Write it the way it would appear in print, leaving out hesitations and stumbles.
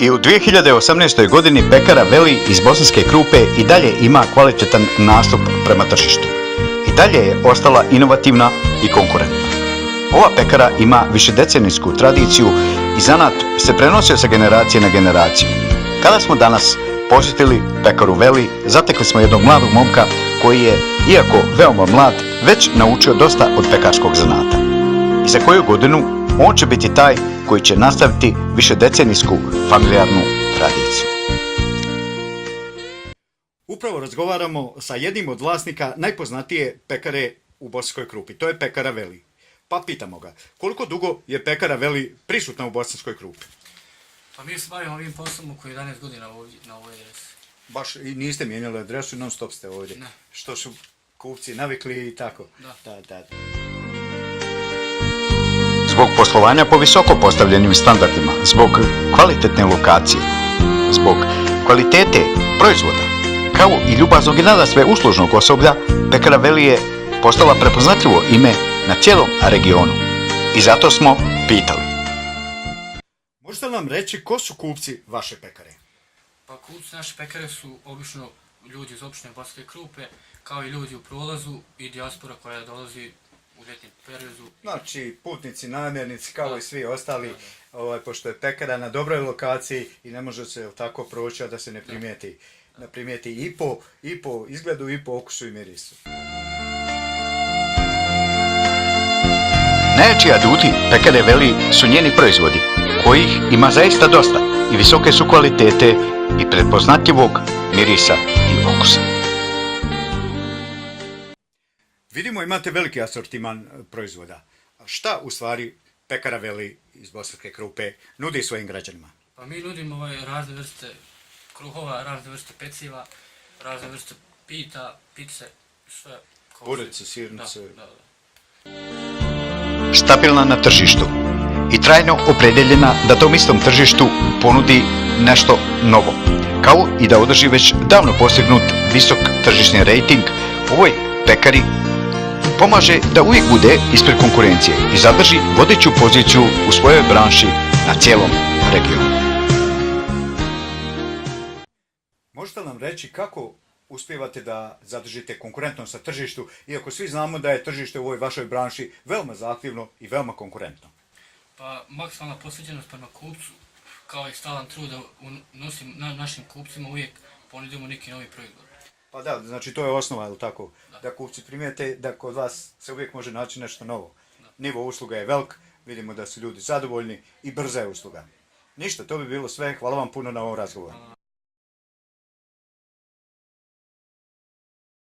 I u 2018. godini pekara Veli iz Bosanske Krupe i dalje ima kvalitetan nastup prema tržištu. I dalje je ostala inovativna i konkurentna. Ova pekara ima višedecenijsku tradiciju i zanat se prenosio sa generacije na generaciju. Kada smo danas posjetili pekaru Veli, zatekli smo jednog mladog momka koji je, iako veoma mlad, već naučio dosta od pekarskog zanata. I za koju godinu on će biti taj koji će nastaviti višedecenijsku familijarnu tradiciju. Upravo razgovaramo sa jednim od vlasnika najpoznatije pekare u Bosanskoj Krupi. To je pekara Veli. Pa pitamo ga, koliko dugo je pekara Veli prisutna u Bosanskoj Krupi? Pa mi se bavimo ovim poslom oko 11 godina na ovoj adresi. Baš i niste mijenjali adresu, non stop ste ovdje. Ne. Što su kupci navikli i tako. Da. Zbog poslovanja po visoko postavljenim standardima, zbog kvalitetne lokacije, zbog kvalitete proizvoda, kao i ljubaznog i nadasve uslužnog osoblja, pekara Veli je postala prepoznatljivo ime na cijelom regionu. I zato smo pitali. Možete li nam reći ko su kupci vaše pekare? Pa kupci naše pekare su obično ljudi iz opštine Bosanske Krupe, kao i ljudi u prolazu i dijaspora koja dolazi u ljetnim periodu. Znači, putnici, namjernici, kao i svi ostali, pošto je pekara na dobroj lokaciji i ne može se tako proći, a da se ne primijeti. Ne primijeti i po izgledu, i po okusu i mirisu. Najjači aduti pekare Veli su njeni proizvodi, kojih ima zaista dosta i visoke su kvalitete i prepoznatljivog mirisa i okusa. Vidimo, imate veliki asortiman proizvoda. Šta u stvari pekara Veli iz Bosanske Krupe nudi svojim građanima? Pa mi nudimo razne vrste kruhova, razne vrste peciva, razne vrste pita, pice, sve. Purice, sirnice. Da. Stabilna na tržištu i trajno opredjeljena da tom istom tržištu ponudi nešto novo, kao i da održi već davno postignut visok tržišni rejting, ovoj pekari pomaže da uvijek bude ispred konkurencije i zadrži vodeću poziciju u svojoj branši na cijelom regionu. Možete nam reći kako uspijevate da zadržite konkurentnost na tržištu, iako svi znamo da je tržište u ovoj vašoj branši veoma zahtjevno i veoma konkurentno? Pa maksimalna posvećenost prema kupcu, kao i stalan trud da našim kupcima uvijek ponudimo neki novi proizvod. Pa da, znači to je osnova, je li tako? Da kupci primijete da kod vas se uvijek može naći nešto novo. Nivo usluga je velik, vidimo da su ljudi zadovoljni i brza je usluga. Ništa, to bi bilo sve. Hvala vam puno na ovom razgovoru.